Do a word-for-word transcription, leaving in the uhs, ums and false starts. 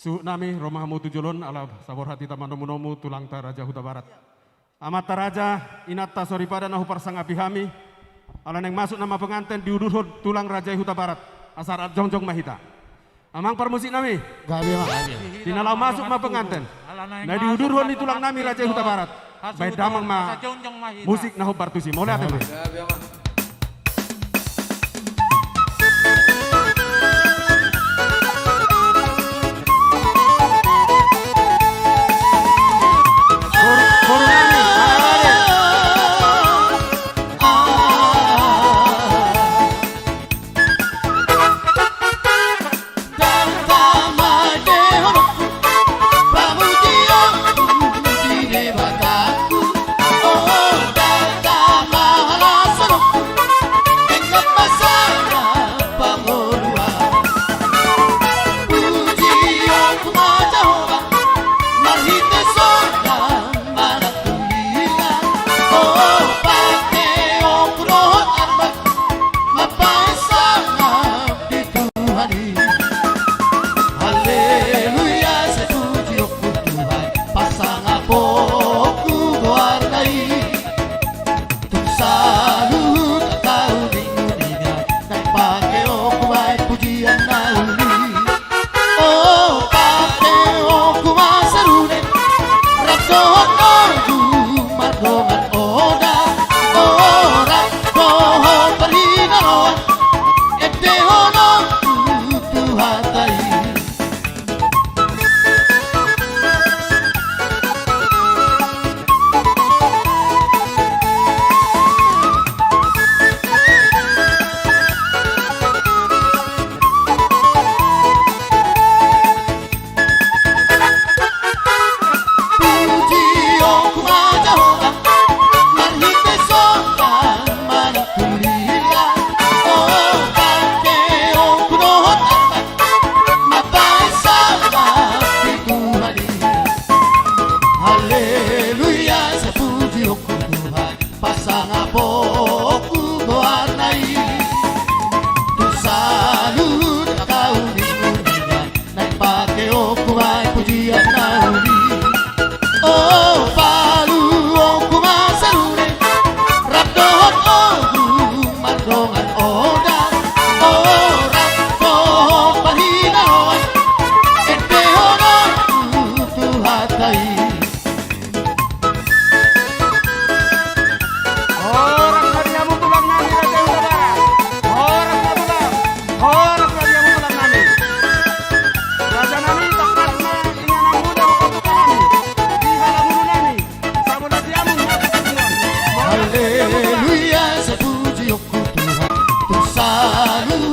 Suhut nami, ro ma hamu tu jolo on, ala saborhat hita manomu-nomu tulangta Raja Hutabarat. Amanta raja, inanta soripada na huparsangapi hami, ala naeng masuk nama penganten diudurhon tulang Raja i Hutabarat, asa rap jongjong ma hita. Amang parmusik nami. Gabe ma. Di na laho masuk ma penganten. Na diudurhon ni tulang nami Raja i Hutabarat. Bahen damang ma musik na hombar tusi. Mauliate ma. Gabe ma.